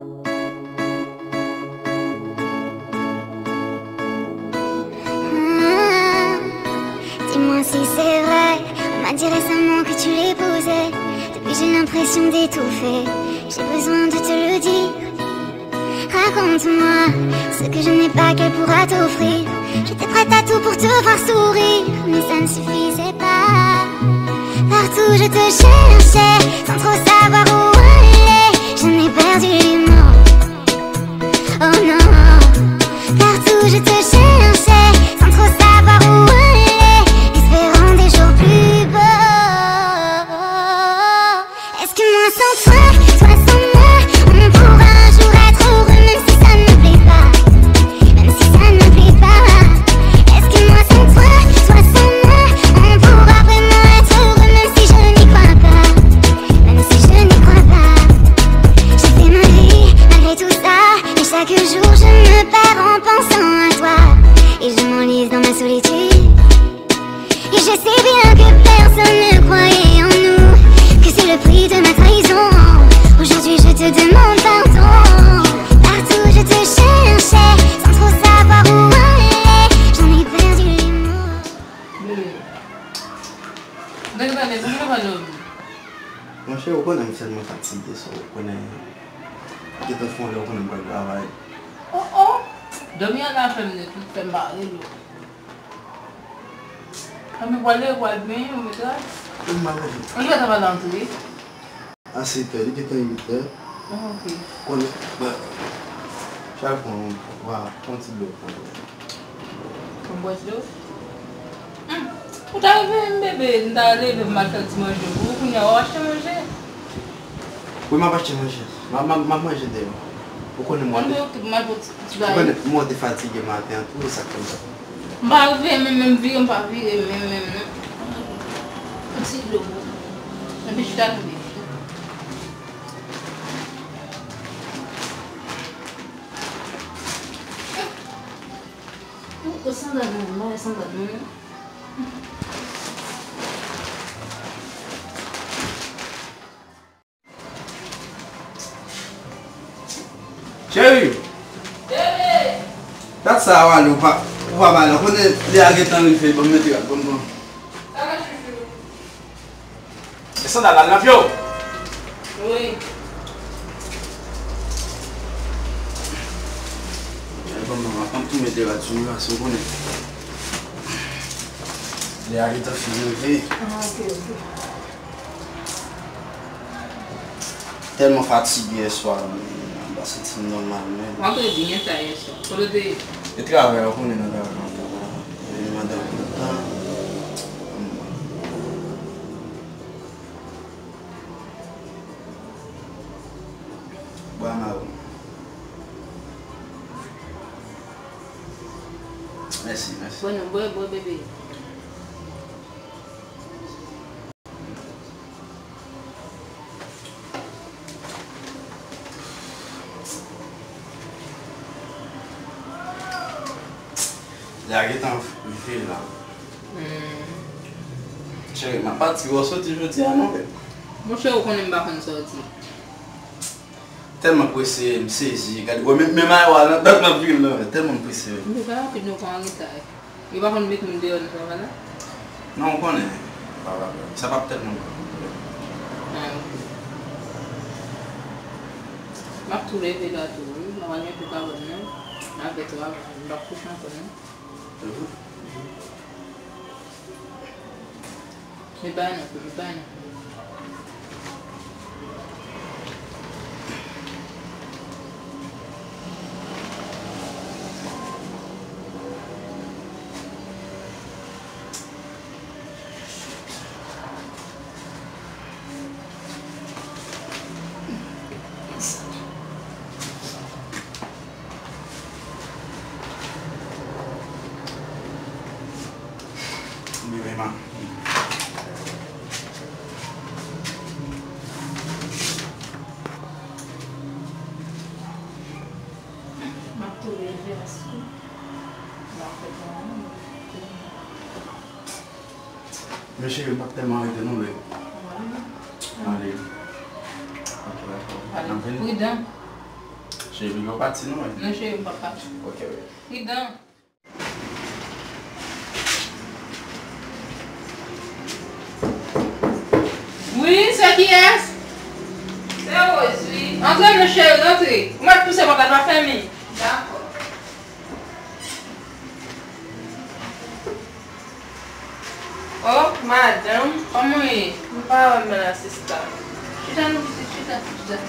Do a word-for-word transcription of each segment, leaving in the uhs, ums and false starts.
Ah, dis-moi si c'est vrai, on m'a dit récemment que tu l'épousais. Depuis, j'ai l'impression d'étouffer. J'ai besoin de te le dire. Raconte-moi ce que je n'ai pas qu'elle pourra t'offrir. J'étais prête à tout pour te voir sourire, mais ça ne suffisait pas. Partout je te cherchais, sans trop savoir où aller. J'en ai perdu les mots. Oh non, partout je te cherchais, sans trop savoir où aller, espérant des jours plus beaux. Est-ce que moi sans toi, toi sans moi, on pourra un jour être heureux, même si ça ne me plaît pas, même si ça ne me plaît pas? Est-ce que moi sans toi, toi sans moi, on pourra vraiment être heureux, même si je n'y crois pas, même si je n'y crois pas? J'ai fait ma vie malgré tout ça, et chaque jour je me perds en pensant à toi, et je m'enlise dans ma solitude. Et je sais bien que personne ne croyait en nous, que c'est le prix de ma trahison. Aujourd'hui je te demande pardon. Partout je te cherchais, sans trop savoir où aller. J'en ai perdu les mots. Bebe. Bebe, bebe, bebe, bebe. Monchè, ou konnen m tèlman fatige, sa, ou konnen. Gentan fè yon lè, ou konnen m pral travay. Oh, oh! Dòmi an la fè m nèt, wi, fè m pa rele w. Ann nou pral lekòl, w al benyen, ou mete la. Ou mete la. Ann nou pral antre. A sèt è, li gentan uit è. Ah, ok. Konnen, bon, chak fwa, on va, on ti dlo. Ou bwè dlo? Hmm. Ou ta reveye m, bebe, m ta leve, m al fè ti manje pou ou, kounye a w ap achte manje. Wi, m ap achte manje. M ap, m ap, m ap manje deyò. Ou konnen mwen. Ann, ok, m al pou ti, ti bagay. Ou konnen mwen te fatige maten an tou, e sa k fè m pa. M pa vire menm, menm vire, m pa vire menm, menm, non. Yon ti dlo pou ou. Epi chita tande. Ou, ou sandal mwen, m pa wè sandal mwen, non. Cheri! Bebe! Dat sa a w ale, ou pa, ou pa pale. Konnen lè a gentan rive, ban m mete rad, ban m pran. Sa va, chouchou? E sandal la, l nan pye w? Wi. Ban m, ban m tou mete rad sou mwen, paske w konnen. Lè a gentan fin rive. Ah, ok, ok. Tèlman fatige yèswa, m pa santi m nòmal menm. Ou antre byen ta yèswa. Kote w te ye? E travay, ou konnen nan travay, nan travay. E madanm kontan. Bwa mawon. Mèsi, mèsi. Bon, non, bwè, bwè, bebe. Lè a gentan rive la. Hmm. Cheri, m ap pati, w ap soti jodi a non, bebe. Monchè, ou konnen m pa konn soti. Tèlman prese, m sezi. Gade, wè, men, men mayo a nan tèt m ap vire nan, tèlman m prese. M te fè rapid, nou pa an reta. Yo pa konn met moun deyò nan travay la? Non, ou konnen. Pa pwoblèm. Sa p ap tèlman pwoblèm. Ah, ok. M ap tou leve la tou, wi. M ap al mete kabann nan. M ap fè travay. M p ap kouche ankò, non. Mhm. Met bagay nan kou, met bagay nan kou. Bebe, man. M ap tou leve asou. M ap fè travay. Men cheri, m p ap tèlman rete non, bebe. Ale. Ok, dakò. Ale, pridan. Cheri, nou pati nou, wi. Non, cheri, m p ap pati. Ok, wi. Pridan. Wi, se kiyès? Se Rose, wi. Antre non, cheri, antre. Ou mèt pouse pòt la, pa fèmen. Dakò. Oh, madanm. Kòman w ye? M pa wè m la, sista. Chita non, pitit, chita, chita.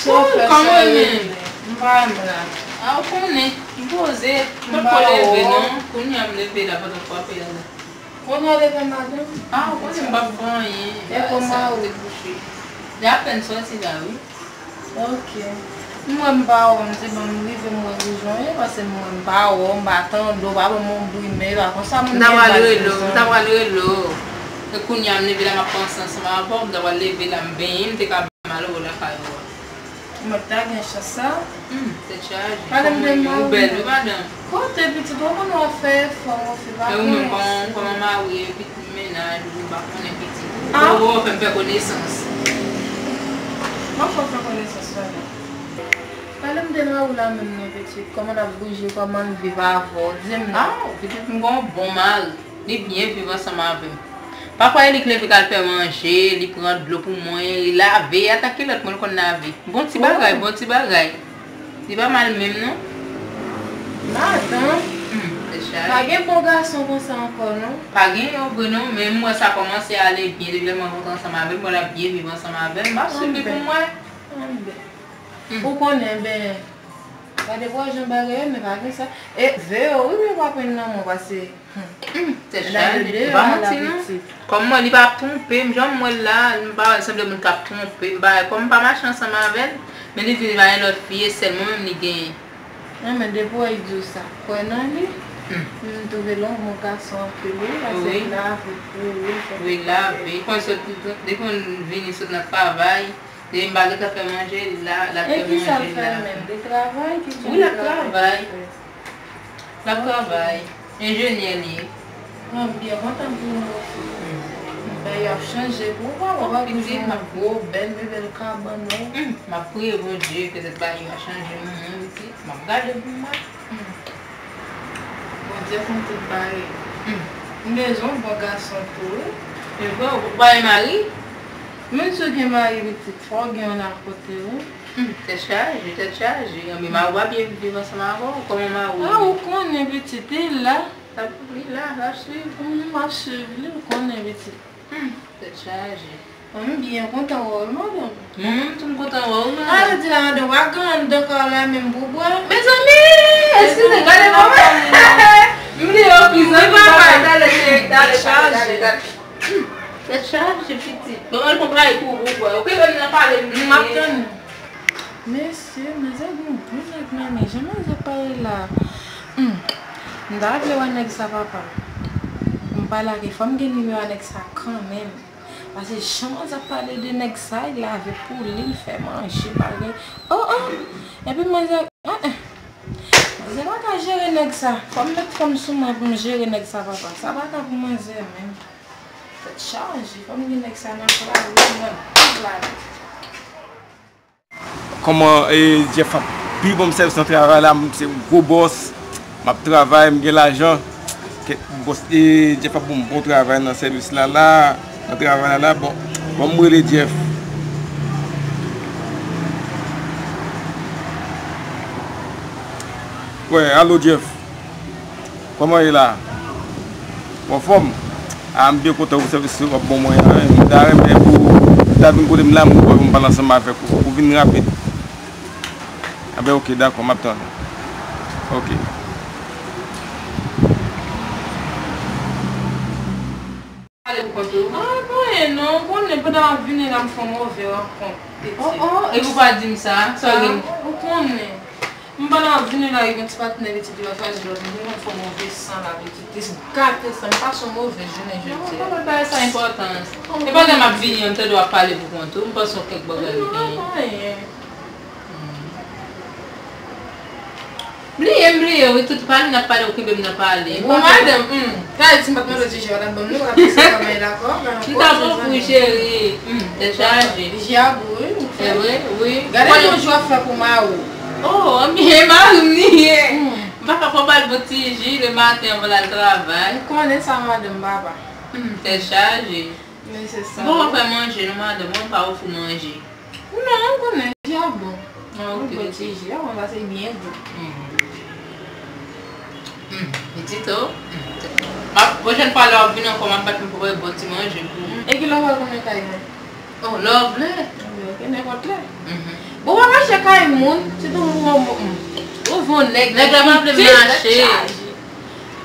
Sa w fè, kòman w ye menm? M pa wè m la. A, ou konnen, m poze. M pa ko leve non. Kounye a m leve la, pandan w frape a la. Konnen w leve, madanm? A, ou konnen m p ap fè anyen. E kòman ou? Li apèn sòti la, wi. Ok. M wè m pa wè w, m di bon, m rive m wè kijan w ye, paske m wè m pa wè w, m pa tande w, pa ban m yon bri men, e pa konsa moun gen baz bezwen. M ta pral rele w, m ta pral rele w. E kounye a m leve la, m ap panse ansanm avè w, m ta pral leve la, m benyen, m te ka mal wè w lakay ou a. Mwen ta gen chans sa. Hmm, tèt chaje. Pale m de mari w. Ou bèl wi, madanm. Kote pitit ou konn w ap fè efò, mon fi, pa gen. E ou menm, kòman, kòman mari w, pitit, mennaj ou, m pa konnen pitit ou. Ah. Ou fè m fè konesans. Mwen fè w fè konesans la menm. Pale m de mari w la menm non, pitit. Kòman l ap bouje, kòman l viv avè w, di m non. Ah, pitit, m gen yon bon mari. Li byen viv ansanm avè m. Pafwa, e li k leve k al fè manje, li pran dlo pou mwen, li lave, ata kilòt mwen l konn lave. Bon ti bagay, bon ti bagay. Li pa mal menm, non. Madanm. Hmm, se chay. Pa gen bon gason konsa ankò, non. Pa gen yo vre, non, men m wè sa kòmanse ale byen depi lè mwen rankontre ansanm avè l, m wè l ap byen viv ansanm avè m. M ap swiv li pou m wè. Anben. Hmm. Ou konnen, ben, gade pou jan bagay yo, men pa gen sa. E veye w, wi, men w pa pran nan mwen, paske Hmm, tèt chaje, m pa manti non. Kòm mwen, li pa ap twonpe m, jan m wè l la, m pa wè l sanble moun k ap twonpe m, bagay, kòm m pa mache ansanm avè l, men li di li pa gen lòt fi, e sèl mwen menm li genyen. Non, men depi w wè l di w sa, kwè nan li. Hmm. M twouve l yon bon gason anpil, wi, paske l lave pou ou, l fè tout bagay. Wi, l lave. Konn sot, depi m vini sot nan travay, depi m pa gentan fè manje, l la, l ap fè manje, l lave. E kisa l fè menm? Li travay? Ki jan de travay li fè? Wi, l ap travay. L ap travay. Enjenyè li ye. Mwen byen kontan pou ou, mon fi. Hmm. Bagay yo ap chanje pou ou, papa, w ap jwenn yon gwo, bèl, pi bèl kabann, wi. Hmm, m ap priye Bondye, petèt bagay yo a chanje, mwen menm, pitit, m ap gade pou m wè. Hmm. Bondye konn tout bagay. Hmm. M bezwen yon bon gason tou, wi. E vre, ou pa gen mari? Menm si w gen mari, pitit, fò w gen youn akote, wi. Hmm, tèt chaje, tèt chaje. Anben, mari w pa byen viv ansanm avè w? Kòman mari w ye? A, ou konnen pitit, li la. L ap, li la, l ap swiv. Hmm, m ap swiv li, ou konnen pitit. Hmm, tèt chaje. Bon, m byen kontan wè w, madanm. Mwen menm tou, m kontan wè w, madanm. A, jodi la, madanm, w pa gen anndan kay la menm pou bwè. Mezanmi! Eskize, gade mwen. M bliye w, kouzen, papa, talè, cheri, talè, talè, talè. Hmm, tèt chaje, pitit. Bon, al pran kay pou ou, bwè. Ou kenbe m nan pale, m bliye. M ap tann ou. Mesye, manzè gen yon bon nèg nan men. Jan manzè pale la. Hmm. M ta vle wè nèg sa, papa. M pa lage, fò m gen nimewo a nèg sa kanmenm. Paske jan manzè ap pale de nèg sa, li lave pou li, li fè manje, bagay. Oh, oh! Epi manzè, eh, eh. Manzè pa ka jere nèg sa. Fò m met fanm sou mwen pou m jere nèg sa, papa. Sa pa ka pou manzè menm. Tèt chaje, fò m gen nèg sa nan pla wi, nan tout lari. Kòman, e, Jeff ap pi ban m sèvis nan travay la, m se yon gwo bòs, m ap travay, m gen lajan. Kèt bòs, e, Jeff ap ban m bon travay nan sèvis la la, nan travay la la, bon, bon, m rele Jeff. Wè, alo Jeff. Kòman w ye la? Ou anfòm? A, m byen kontan pou sèvis w ap ban mwen an, wi. M ta renmen pou w ta vin kote m la, m wè pou m pale ansanm avèk ou. Ou vin rapid. Anben, oke, dakò, m ap tann ou. Oke. Pale pou kont ou. Ah, pa anyen non, ou konnen pandan m ap vini la, m fè yon move rankont, pitit. Oh, oh, epi ou pa di m sa, sa w gen? Ah, ou konnen. M pandan m ap vini la, gen yon ti patnè, pitit, li pa chwazi lòt moun, m fè yon move san la, pitit. Li gate san, m pase yon move jounen jodi a. Non, pa bay bagay sa enpòtans. E pandan m ap vini an, m tande w ap pale pou kont ou, m panse w kèk bagay ou genyen. Non, pa anyen. Hmm. Bliye m, bliye. Wi, tout pale n ap pale, ou kenbe m nan pale. Bon, madanm, hmm. Kay, si m pa t mande w ti je, w t ap ban m li, w t ap pase kòmay la kò. M t ap ofri, cheri. Hmm, tèt chaje. Je a gou, wi. E vre, wi. Gade yon jou ap fè pou mari w. Oh, anmye, mari m li ye. Hmm. M pa ka fò ba l bon ti ji le maten anvan l al travay. M konnen sa, madanm, papa. Hmm, tèt chaje. Men se sa. M poko fè manje, non, madanm, mwen pa ofri manje. Non, m konnen, ji a bon. Ah, ok, ok. Mwen bwè ti ji a, mwen pase byen gou. Mhm. Hmm, pitit o. Hmm. M ap, pwochèn fwa lè w ap vin ankò, m ap bat mwen pou mwen bon ti manje pou ou. E kilè w pral konnen kay mwen? Oh, lè w vle. Ok, nenpòt lè. Mhm. Bon, w ap mache kay moun, sitou moun, moun, moun. Ou vin nèg, nèg la pa vle mache.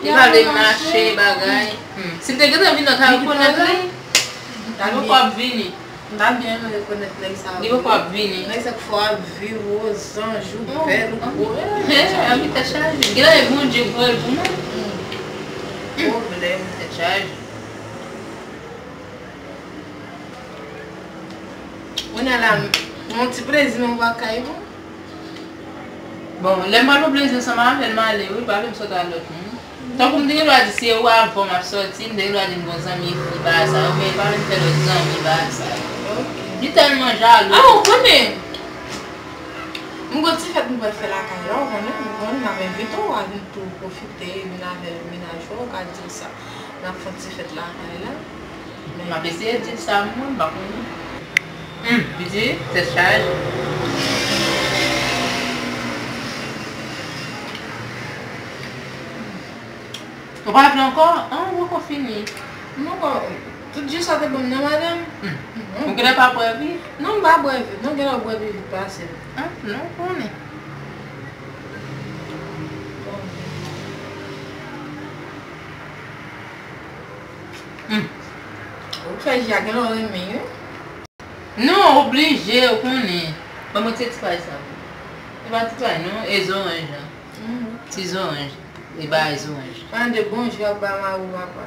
Li pa vle mache, bagay. Hmm. Si m te gentan vin nan kay ou, konnen li. Li poko ap vini. M ta byen renmen rekonèt nèg sa yo. Li poko ap vini. Nèg sa k fè w ap viv, ou zanj, ou bèl, ou gwo. Anvi tèt chaje. Gen lè Bondye voye l pou mwen. Hmm. Pwoblèm. Tèt chaje. Kounye a la, yon ti plezi, men m pa kay pou. Bon, lè m pral pran plezi ansanm avè l, m ale, wi, pa vle m sòt ak lòt moun. Tankou m te gen dwa di se ou avan m ap sòti, m te gen dwa di m gon zanmi fi bagay sa yo, men pa vin fè lòt zanmi bagay sa yo. Ok. Li tèlman jalou. Ah, ou konnen. M gon ti fèt m pral fè lakay la, ou konnen, ou konnen, m ap envite w a vin tou pwofite, vin avè mennaj ou, ou ka di l sa. N ap fè yon ti fèt lakay la. M ap eseye di l sa, mwen, m pa konnen. Hum, pitit, tèt chaje. Ou pa vle ankò? An, ou poko fini. M poko, tout ji sa te bon nan, madanm. Hum. Ou genlè pa bwè vi? Non, m pa bwè vi. Non, genlè w bwè pi vit pase m. An, non, ou konnen. Hum. Ou fè ji a genlè w renmen, wi. Non, oblije, ou konnen. Ban mwen ti, ti pay sa. E pa ti pay, non, e zoranj la. Mhm. Ti zoranj. E bagay zoranj. Pale de bon ji w ap ba mari w, papa.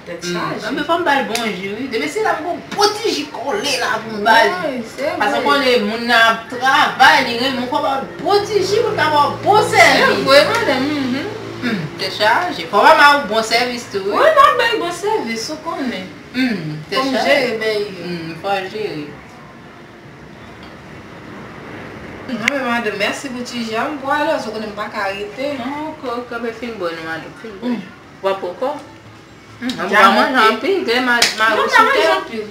Tèt chaje. Anben, fò m ba l bon ji, wi. Depi se la, m gon bon ti ji kole la pou m ba l. Wi, se vre. Paske w konnen moun nan ap travay, li renmen, fò w ba l bon ti ji pou l ka ba w bon sèvis. Se vre, madanm, mhm. Hmm, tèt chaje. Fò w ba mari w bon sèvis tou, wi. Wi, m ap bay bon sèvis, ou konnen. Hmm, tèt chaje. Fò m jere bèy yo. Hmm, fò w jere. Non, men madanm, mèsi pou ti ji a, m pwale, paske w konnen m pa ka rete. Non, ok, ok, men fin bwè non, madanm, fin bwè. Hmm. W ap pran ankò? Hmm, an pa manje anpil, gen ma-, mari w sou kè. Non, pa manje anpil.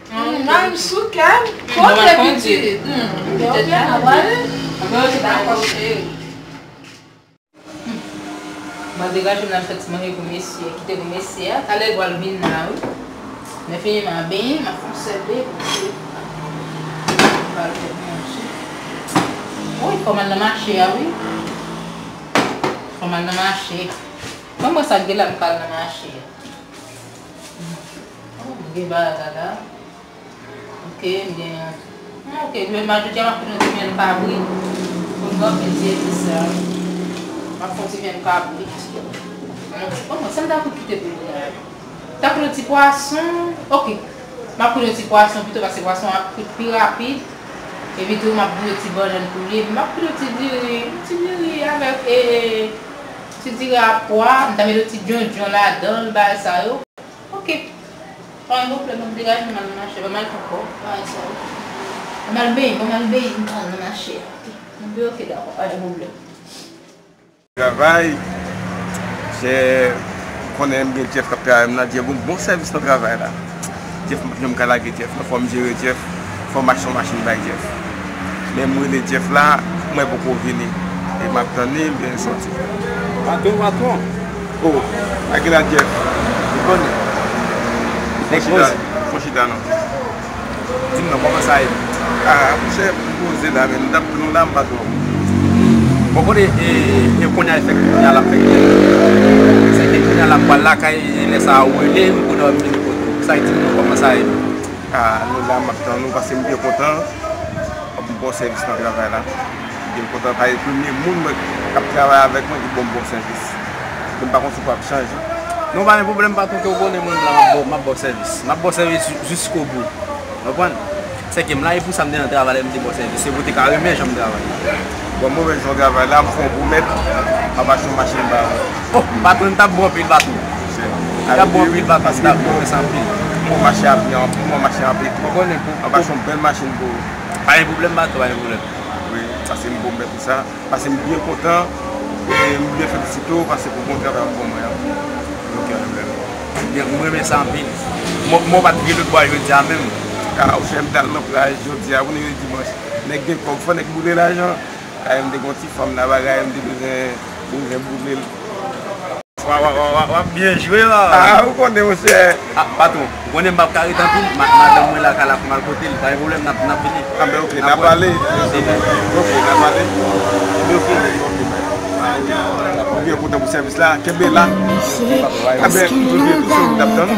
Hmm, mari m sou kè m, kote pitit. Hmm, pitit la, wale. Anben, ok, dakò, cheri. Hmm. Mwen degaje m nan fè ti manje pou mesye, kite pou mesye a. Talè l pral vin la, wi. Lè fini, m a benyen, m a fè yon sèl de. Pral fè manje. Wi, fò m al nan mache a, wi. Fò m al nan mache. Mwen, mwen sa gen la m pral nan mache. Oh, gen bagay la. Ok, m gen. Ok, demen maten m ap fout yon ti vyann kabrit. Pou m fè yon ti epis la. M ap fè yon ti vyann kabrit. Bon, sa m ta fout kite pou jodi a. Ta fout yon ti pwason. Ok. M ap fout yon ti pwason pito paske pwason an ap frit pi rapid. Epi tou, m ap bouyi ti bannann pou li. Epi m ap fout yon ti diri, yon ti diri avèk, e, ti diri a pwa. M ta mete yon ti djondjon ladan l, bagay sa yo. Ok. Pa gen pwoblèm, m ap degaje m al nan mache. Ban m al fè kò, bagay sa yo. Ban m al benyen, ban m al benyen, m pral nan mache a. Ok. Anben, ok, dakò, pa gen pwoblèm. Travay, Jeff, ou konnen m gen Jeff k ap travay m nan, Jeff gon bon sèvis nan travay la. Jeff, m p ap janm ka lage Jeff, non, fò m jere Jeff, fò m achte yon machin bay Jeff. Men m rele Jeff la, m wè poko vini. E m ap tann li, m bezwen sòti. Patwon, patwon. Oh, a ki la Jeff? Ou konnen. Fò chita, fò chita non. Di m non, kòman sa ye? Ah, monchè, m poze la, men m t ap pran la, m pa twò. Bon, kote, e, e kounye a, e fèk kounye a l ap fèk tèt. Se ke kounye a l ap pral lakay, e lè sa a ou rele m, kounye a m vin kote w. Sa di m non, kòman sa ye? Ah, nou la, m ap tann ou, paske m byen kontan. W ap bon sèvis nan travay la. M byen kontan, paske premye moun mwen k ap travay avèk mwen ki ban m bon sèvis. Mwen pa konn si w p ap chanje. Non, pa gen pwoblèm, patwon, ke w konnen mwen m la, m ap ba w, m ap ba w sèvis. M ap ba w sèvis jiskobou. Konprann? Se ke m la, e pou sa m te nan travay la, m te ba w sèvis. Se pou w te ka renmen jan m travay la. Bon, mwen menm jan travay la, m fè yon pwomèt, m ap achte yon machin ba ou. Oh, patwon, m t ap bon anpil, patwon. M t ap bon anpil, patwon, m t ap bon anpil. Mwen mache a pye anpil, mwen mache anpil tou. Mwen konnen pou. M ap achte yon bèl machin pou ou. Pa gen pwoblèm, patwon, pa gen pwoblèm. Wi, paske m pwomèt ou sa. Paske m byen kontan, e m byen felisite w, paske pou bon travay w ap ban mwen an. Yon kè nan men mwen. Byen, m renmen sa anpil. Mwen, mwen pa t gen lòt bò jodi a menm. A, ou fè m t al nan plaj jodi a, kounye a dimanch. Nèg gen kòb, fò nèg boule lajan. Ay, m te gen yon ti fanm la, bagay, m te bezwen, bezwen boule l. W ap, w ap, w ap, w ap byen jwe la. A, ou konnen, monchè. A, patwon, ou konnen m p ap ka ret anpil, ma-, madanm mwen lakay la pou m al kote l, pa gen pwoblèm, n ap, n ap vini. A, ben, ok, n ap pale. Ok, n ap pale. Ebyen, ok. Ok, bye. M byen kontan pou sèvis la. Kenbe la. A, ben, m toujou tou sou wout ap tann.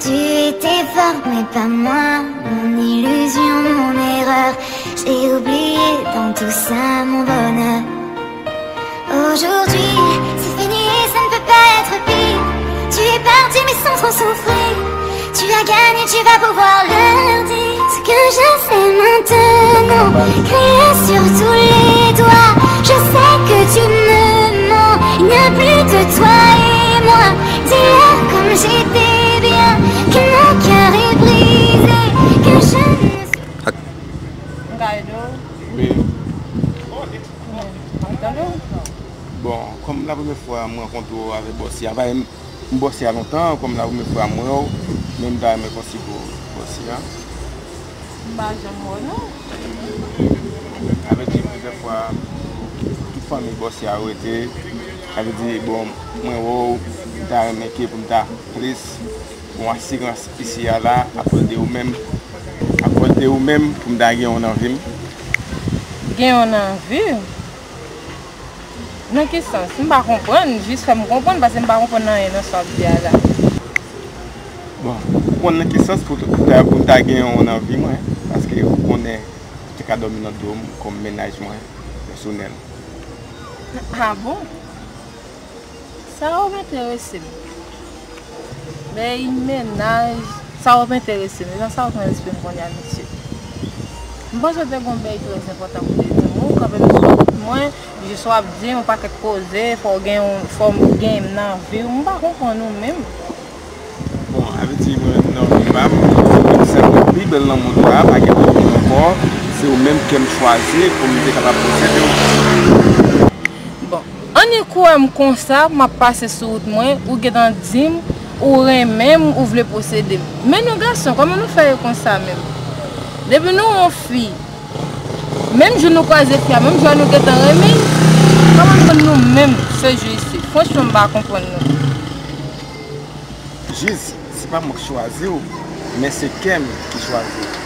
Tu étais forte, mais pas moi. Mon illusion, mon erreur. J'ai oublié dans tout ça mon bonheur. Aujourd'hui, c'est fini, ça ne peut pas être pire. Tu es parti, mais sans trop souffrir. Tu as gagné, tu vas pouvoir leur dire ce que je sais maintenant. Crier sur tous les toits, je sais que tu me mens. Il n'y a plus de toi et moi. Dis-leur comme j'étais bien, que mon cœur est brisé, que je ne suis M ka ede w? Wi. Mwen tande w. Bon, kòm la premye fwa mwen rankontre w avèk bòs ya, pa m, m bòs ya lontan, kòm la premye fwa mwen wè w, men m ta renmen konsèy pou bòs ya. M pa janm wè w non. Sa vle di plizyè fwa, tout fanmi bòs ya rete. Sa vle di, bon, mwen wè w, m ta renmen ke pou m ta plis yon asirans isi a la, apre de ou menm, apre de ou menm, pou m ta gen yon nan vi m. Gen yon nan vi w? Nan ki sans? M pa konprann, jis fè m konprann, paske m pa konprann anyen nan sa w ap di a la. Bon, ou konn nan ki sans pou, pou ta, pou m ta gen yon nan vi mwen, paske ou konnen, ou te ka dòmi nan do m kòm mennaj mwen, pèsonèl. A bon? Sa w ap enterese m. Bèy mennaj, sa w ap enterese m. E nan sa w ap pran lespri m kounye a, mesye. M panse w te gon bèy trè enpòtan pou w te di m. Ou kanpe sou wout mwen, jis w ap di m yon pakèt koze, fò w gen yon, fò m gen m nan vi w. M pa konprann ou menm. Bon, sa vle di mwen menm nan vi pa m, se sèl mwen pi bèl nan mond la, pa gen lòt moun ankò, se ou menm ke m chwazi pou m te kapab posede w. Bon, annik ou wè m konsa, m ap pase sou wout mwen, ou gentan di m ou renmen m, ou vle posede m. Men nou gason, kòman nou fè ye konsa menm? Depi nou wè yon fi, menm jou nou kwaze fi a, menm jou a nou gentan renmen l, kòman nou konn nou menm se jou isi? Franchman, m pa konprann nou. Jis, se pa mwen k chwazi w, men se kè m ki chwazi w.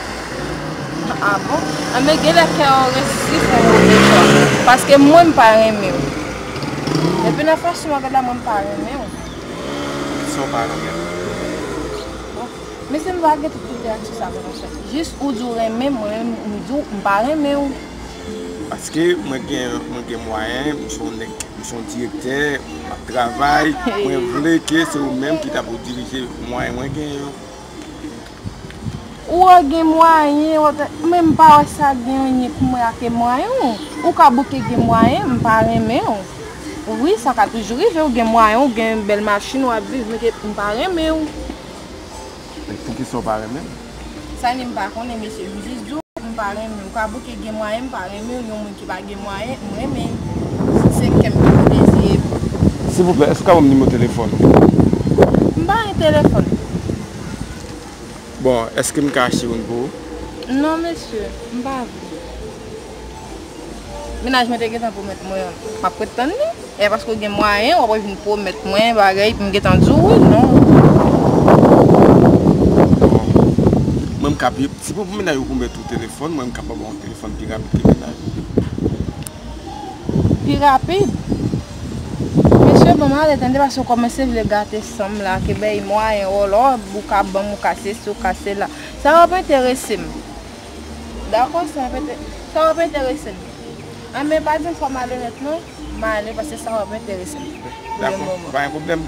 A bon? Anben, genlè kè w resi fè w move chwa. Paske mwen, m pa renmen w. Depi nan fason w ap gade la, mwen, m pa renmen w. Poukisa w pa renmen m? Bon, mesye, m pa gen tout literati sa pou nou fè. Jis ou di w renmen m, mwen menm, m di w m pa renmen w. Paske mwen gen, mwen gen mwayen, m se yon nèg, m se yon direktè, m ap travay, mwen vle ke se ou menm ki ta pou dirije mwayen mwen gen yo. Ou wè gen mwayen, ou te, men m pa wè sa gen anyen pou mwen ak mwayen w. Ou ka bouke gen mwayen, m pa renmen w. Wi, sa ka toujou rive, ou gen mwayen, ou gen bèl machin, w ap viv, men ke m pa renmen w. Men poukisa w pa renmen m? Sa ni m pa konnen, mesye, m jis di w. M pa renmen w. Ou ka bouke gen mwayen, m pa renmen w. Yon moun ki pa gen mwayen, m renmen l. Se kè m ki pou deziye m. Silvouplè, èske w ka ban m nimewo telefòn ou? M pa gen telefòn. Bon, èske m ka achte youn pou ou? Non, mesye, m pa vle. Mennaj mwen te gentan pwomèt mwen, m ap ret tann li. E paske w gen mwayen, w ap vin pwomèt mwen bagay, pou m gentan di w wi, non. Bon, mwen m ka pi, si pou mennaj ou pwomèt ou telefòn, mwen m ka ba w yon telefòn pi rapid ke mennaj ou. Pi rapid? Mesye, ban m ale tande, paske w kòmanse vle gate san m la, ke bay mwayen, wòlò, ou ka ban m, ou ka sesi, ou ka sela. Sa w ap enterese m. Dakò, sa w ap ente-, sa w ap enterese m. A, men pa di m fò m ale nèt non. M ale paske sa w ap enterese m. Dakò, pa gen pwoblèm.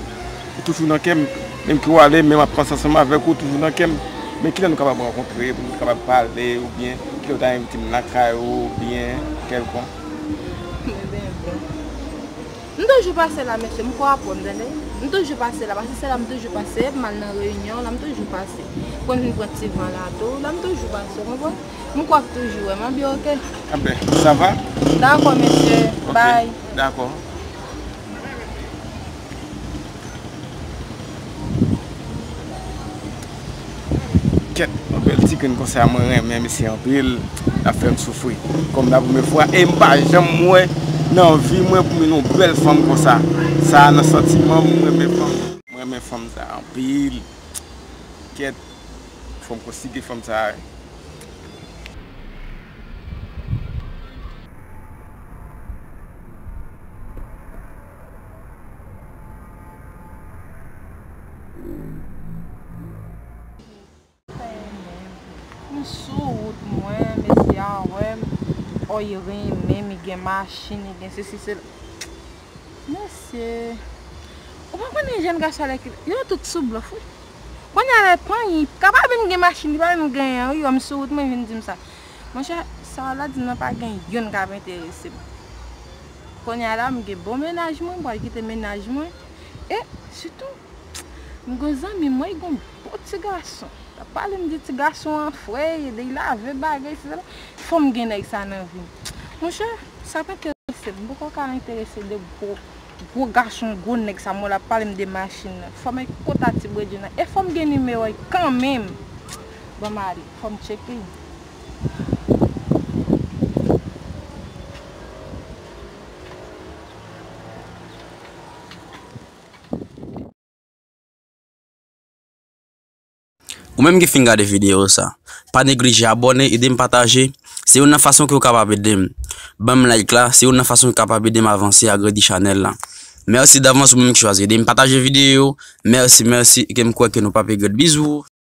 Ou toujou nan kè m. Menm ke w ale, men m ap panse ansanm avèk ou, toujou nan kè m. Men kilè nou kapab rankontre pou nou kapab pale oubyen kilè w ta envite m lakay ou oubyen kèlkonk? Mwen byen bon. M toujou pase la, mesye, m kwè w ap wè m, tande. M toujou pase la, paske se la m toujou pase, m al nan reyinyon, la m toujou pase. Pou m vin pran ti van la tou, la m toujou pase, w konprann? M kwè w ap toujou wè m, an byen, oke? Anben, sa va? Dakò, mesye. Ok, bay. Dakò. Kèt, yon bèl ti grenn konsa, mwen renmen misye anpil. L ap fè m soufri. Kòm la premye fwa, e m pa janm wè nan vi mwen pou m wè yon bèl fanm konsa. Sa nan santiman m, mwen renmen fanm. Mwen renmen fanm sa anpil. Kèt, fò m konsidere fanm sa. M sou wout mwen, mesye a wè m. O, li renmen m, li gen machin, li gen sesi, sela. Mesye, ou pa konnen jèn gason lè ki, yo tout sou blòf, wi. Kounye a lè pran, li pa vin gen machin, li pa vin gen anyen, wi, m sou wout mwen, vin di m sa. Monchè, sa w la di m nan pa gen youn k ap enterese m. Kounye a la, m gen bon mennaj mwen, m pral kite mennaj mwen. E, sitou, m gen zanmi mwen, li gon bon ti gason. L ap pale m di ti gason an frè, ede l lave bagay, etsetera. Fò m gen nèg sa nan vi m. Monchè, sa pa enterese m. M poko ka enterese de gwo, gwo gason, gwo nèg sa mwen l ap pale m de machin nan. Fò m al kontakte ti bredjenn nan. E fò m gen nimewo l kanmenm. Ban m ale. Fò m tcheke l. Ou menm ki fin gade videyo sa, pa neglije abòne, ede m pataje. Se youn nan fason ke w kapab ede m. Ban m like la, se youn nan fason ke w kapab ede m avanse, agrandi chanèl la. Mèsi davans ou menm ki chwazi ede m pataje videyo. Mèsi, mèsi, e ke m kwè ke nou p ap regrèt. Bizou.